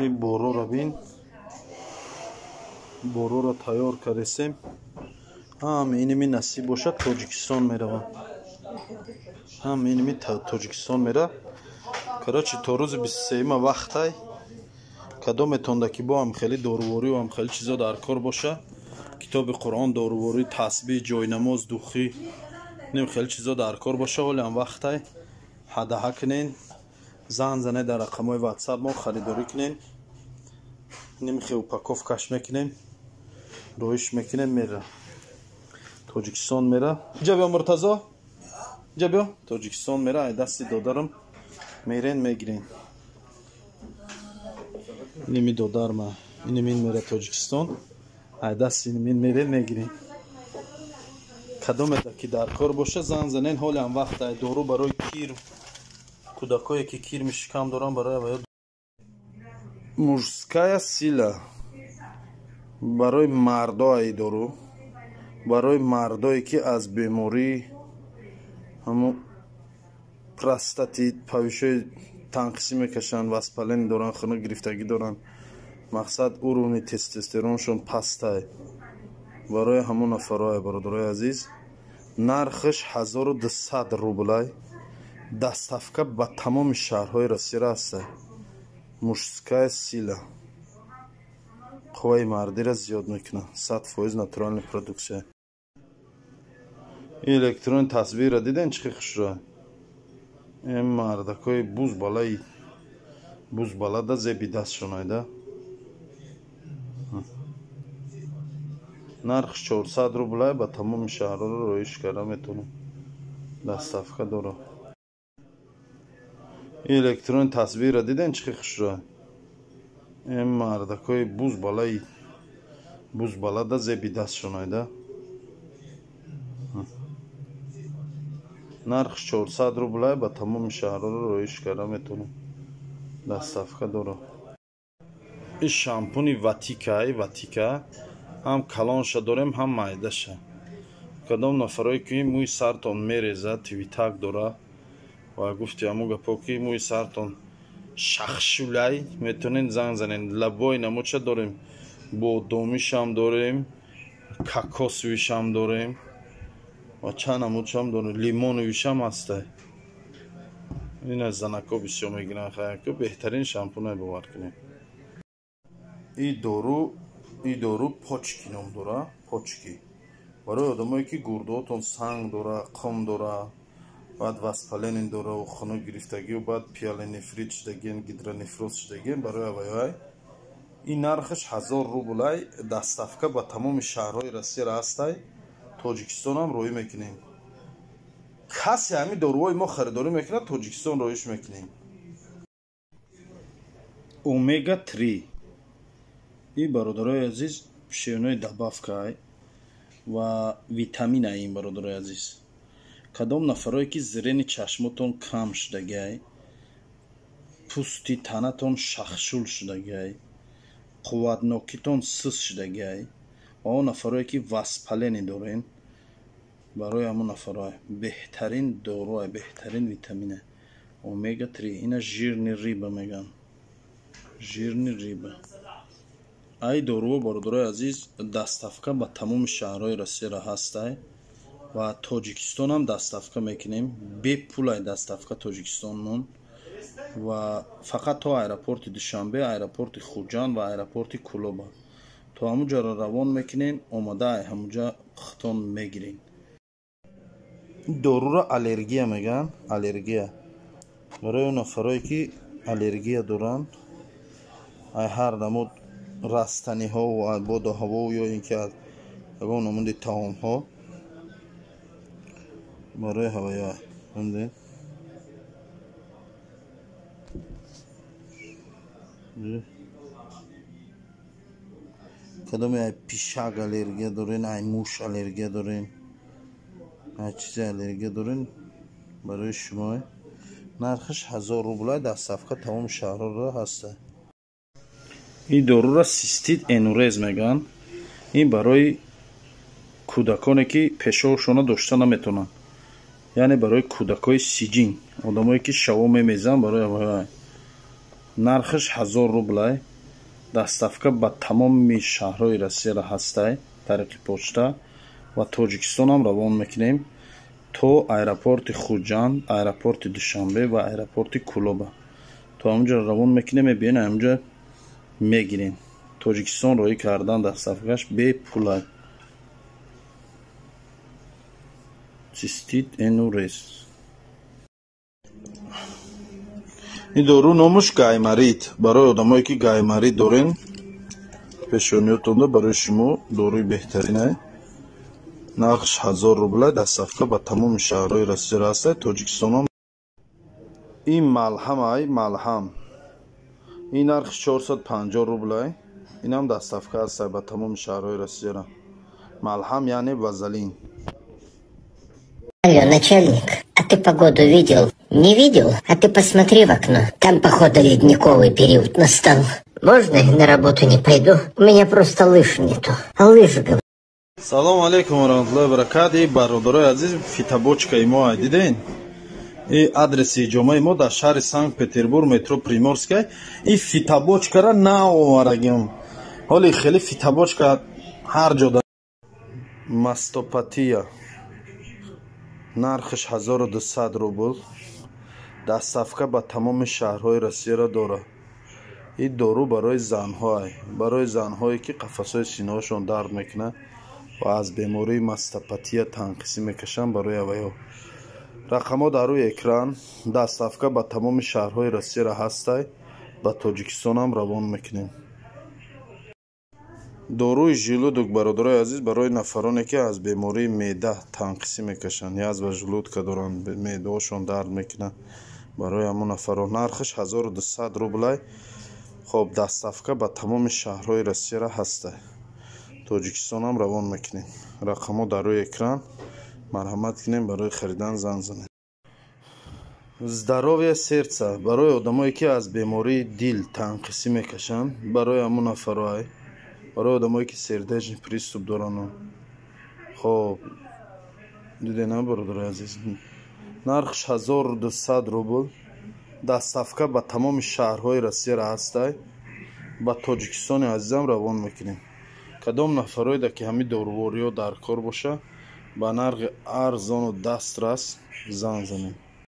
Ин борора бин, борора тайёр кардесем. Ҳама иними насиб бошад, Тоҷикистон мерава. Ҳама иними Тоҷикистон мера. Короче, то рӯзи 23-юма вақтай. Кадометонда ки бо ҳам хеле доруворӣ ва ҳам хеле чизо дар кор боша, китоби Қуръон, доруворӣ, тасбиҳ, ҷойнамоз, духӣ, ним хеле чизо дар кор боша, ҳоле ҳам вақтай. Ҳадаҳа кунен, зан зане дар рақамҳои WhatsApp мо харидорӣ кунен. Нимхе упаковкаш мекунем, роиш мекунем, мера. Тоҷикистон мера. Иҷа биё, Муртазо. Иҷа биё. Тоҷикистон мера, ай дасти додарам мерен мегирен. Иними додарма, инимин мера Тоҷикистон. Ай дасти инимин мерен мегирен. Кадомеда ки дар кор боша, зан занен, ҳоле ҳам вақт ай. Дору барои кир, кӯдакое ки кирми шикам доранд, барои аваё. Мужская сила барои мардо ай дору, барои мардое ки аз бемории ҳамо простатит, павишҳои танқисӣ мекашанд, воспаление доранд, хунук гирифтагӣ доранд, мақсад уровни тестостероншон пастай, барои ҳамон нафарое, бародарои азиз. Нархаш 1200 рублай, доставка ба тамоми шаҳрҳои Россияра ҳастай. Мужская сила қувваи мардиро зиёд мекунад, 100% натуральная продукция. Ин электронный тасвирро диден, чӣ хел хушрӯя? Ин мардакои бузбалаи бузбалада зеби дастшон айда. Нархш 400 рублай, ба тамоми шаҳрҳоро роиш карда метавонем, доставка дорад. Ин электронный тасвирро диден, чӣ хел хушрӯя? Ин мардакои бузбалаи бузбалада зеби дастшон айда. Нархш 400 рублай, ба тамоми шаҳрҳоро роиш карда метавонем, доставка дорад. Ин шампуни Ватика, Ватика ҳам калонша дорем, ҳам майдаша. Кадом нафарое ки мӯи сартон мереза, твитак дора ва гуфти ҳамун гапо ки мӯи сартон шахшулай, метавонед занг занед. Лабои намудша дорем, бодомишам дорем, кокосовишам дорем ва чанд намудшам дорем, лимоновишам ҳастай. Ин аз занако бисёр мегиранд, хаяко беҳтарин шампунай, бовар кунед. И дору почки ном дора, почки. Барои одамое ки гурдоотон санг дора, қум дора, баъд воспаление дора, хунук гирифтагию, баъд пиелонефрит шудагиен, гидронефроз шудагиен, барои авайай. Ин нархаш 1000 рублай, доставка ба тамоми шаҳрҳои Россияра ҳастай. Тоҷикистонам роӣ мекунем. Касе ҳамин доруҳои мо харидорӣ мекунад, Тоҷикистон роиш мекунем. Омега 3 ин, бародарои азиз, пищевной добавкай ва витамина. Ин, бародарои азиз, кадом нафарое ки зрени чашмотон кам шудагиай, пӯсти танатон шахшул шудагиай, қувватнокитон суст шудагиай ва он нафарое ки воспаление дорен, барои ҳамон нафарое беҳтарин доруа, беҳтарин витамина омега 3. Ина жирный рыба меган, жирный рыба. Ай доруо, бародарои азиз, доставка ба тамоми шаҳрҳои Россияра ҳастай ва Тоҷикистонам доставка мекунем, бепулай доставка Тоҷикистонмон ва фақат то аэропорти Душанбе, аэропорти Хуҷанд ва аэропорти Кулоба, то ҳамуҷаро равон мекунем, омада ай ҳамуҷа хитон мегирем. Доруро аллергия мегӯянд, аллергия, барои он нафарое ки аллергия доранд ай ҳар намуд растаниҳо, боду ҳаво ё ин ки аз ягон намуди таомҳо, барои ҳавоя. Фаҳмидед? Кадоме ай пишак аллергия дорен, ай муш аллергия дорен, ай чизе аллергия дорен, барои шумо. Нархаш 1000 рублай, доставка тамоми шаҳрҳоро ҳаста. Ин доруро цистит, энурез мегӯянд. Ин барои кӯдаконе ки пешобшонро дошта наметавонанд, яъне барои кӯдакҳои сиҷин, одамое ки шаво мемезанд, барои Нархаш 1000 рублай. Доставка ба тамоми шаҳрҳои Россияра ҳастай тариқи почта ва Тоҷикистонам равон мекунем то аэропорти Хуҷанд, аэропорти Душанбе ва аэропорти Кулоба. То ҳамунҷо равон мекунем, мебиён ҳамунҷо мегирем. Тоҷикистон роҳӣ кардан доставкаш бепулай. Цистит энурез. Ин дору номаш гаймарит. Барои одамое ки гаймарит дорен, пешониётонда барои шумо доруи беҳтаринай. Нархш 1000 рубла, доставка ба тамоми шаҳрҳои Россияра ҳастай, Тоҷикистонам. Ин малҳамай, малҳам. Ин нархш 450 рублай. Инам доставка ҳастай ба тамоми шаҳрҳои Россияра. Малҳам яъне вазалин. Алло, начальник, а ты погоду видел? Не видел? А ты посмотри в окно. Там, походу, ледниковый период настал. Можно я на работу не пойду? У меня просто лыж нету. А лыжи, говорю. Салом алейкум ва раҳматуллоҳи ва баракатуҳ. И бародарои азиз, фитобочкаи мо ай диден? И адреси ҷомаи мо дар шаҳри Санкт-Петербург, метро Приморская. И фитобочкара наовардагим. Ҳоли хеле фитобочка ҳар ҷо да. Мастопатия. Нархш 1200 рубл. Доставка ба тамоми шаҳрҳои Россияра дорад. Ин дору барои занҳоай, барои занҳое ки қафасҳои синаҳошон дард мекунад ва аз бемории мастопатия танқисӣ мекашанд, барои авайҳо. Рақамҳо дар рӯи экран. Доставка ба тамоми шаҳрҳои Россияра ҳастай, ба Тоҷикистонам равон мекунем. Доруи желудок бародарои азиз барои нафароне ки аз бемории меъда танқисӣ мекашанд, язва желудка доранд, меъдаҳошон дард мекунад, барои ҳамон нафарон нархаш 1200 рублай. Хоб, доставка ба тамоми шаҳрҳои Россияра ҳастай, Тоҷикистонам равон мекунем. Рақамҳо дар рӯи экран. Марҳамат кунем, барои харидан занг занед. Здоровье сердца барои одамое ки аз бемории дил танқисӣ мекашанд, барои ҳамон нафароай, барои одамое ки сердечный приступ доранд. Хоб, дидена бародарои азиз, нархш 1200 рубл. Доставка ба тамоми шаҳрҳои Россияра ҳастай, ба Тоҷикистони азизам равон мекунем. Кадом нафароеда ки ҳамин дорувориҳо дар кор боша, ба нархи арзону дастрас занг занед.